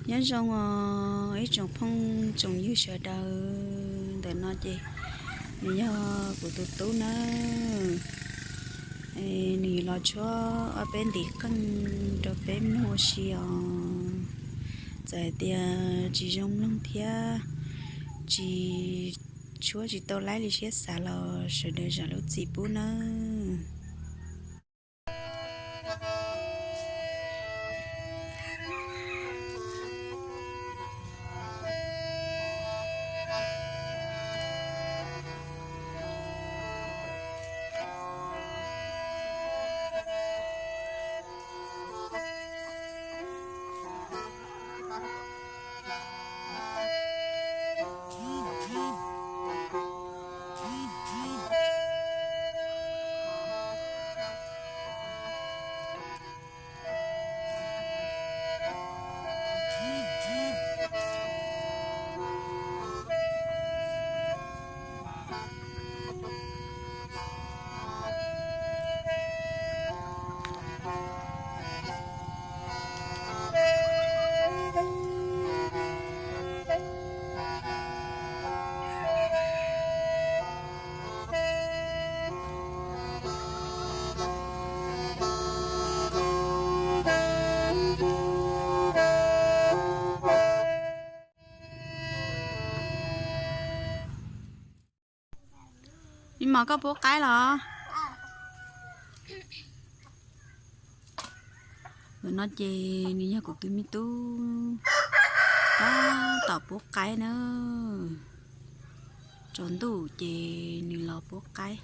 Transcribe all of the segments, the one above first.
Nyob zoo os ib tsoom phooj tsoom ywg sawv daws, ntawm no ces nws yog kuv tus tub nawb. Nws los tshuab ob peb ntiv qeej rau peb mloog ua si os. Txawm hais tias tsis zoo mloog thiab tsis tshuab tsis tau laib li siab xav los sawv daws zam lub txim pub nawb. Me mos, koj pub qaib los? Ntawm no ces nws yog kuv tus me tub tab tom pub qaib na. Tsaus ntuj ces nws los pub qaib.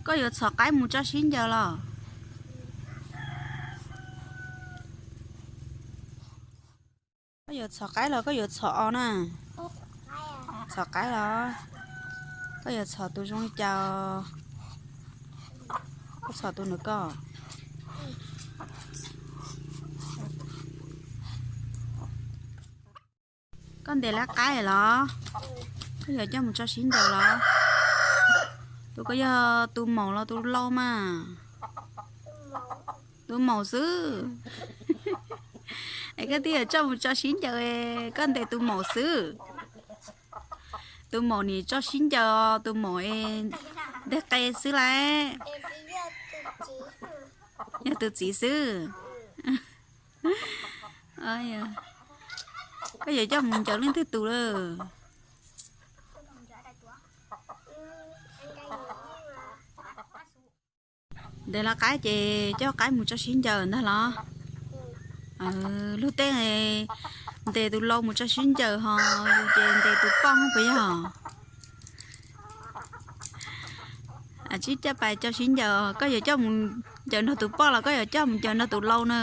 Koj yuav txhom qaib mus tso sib ncaws los? Koj yuav txhom qaib los koj yuav txhom os na? Txhom qaib los? Koj yuav txhom tus zoo li cas? Koj txhom tus ntawm koj. Koj ntes lawv qaib los? Koj yuav coj mus tso sib ncaws los? Tus koj yog tus maum los tus lau mas? Tus maum xwb. Es koj twb yuav coj mus tso sib ncaws, koj ntes tus maum xwb. Tus maum nim tso sib ncaws, tus maum nteg qe xwb lauj. Yog tus txiv xwb. Koj yuav coj mus ncaws leej twg tus lawm? Ntes lawv qaib ces coj qaib mus tso sib ncaws ntag los? Luag tej ntes tus lau mus tso sib ncaws ho yus ces ntes tus poj puas yog? Tsib coj pais tso sib ncaws, koj yuav coj mus ncaws nrog tus poj los koj yuav coj mus ncaws nrog tus lau na?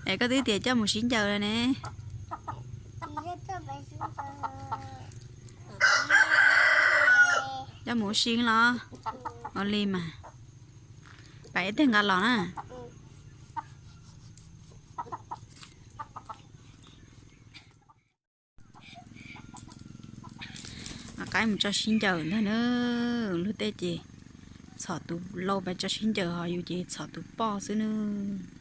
Es koj twb tias coj mus sib ncaws ne. Coj mus ua si los? Ua li mas. Pais ib teg nqa los na. Qaib mus tso sib ncaws ntag na. Luag tej ces txhom tus lau pais tso sib ncaws ho yus ces txhom tus poj xwb nawb.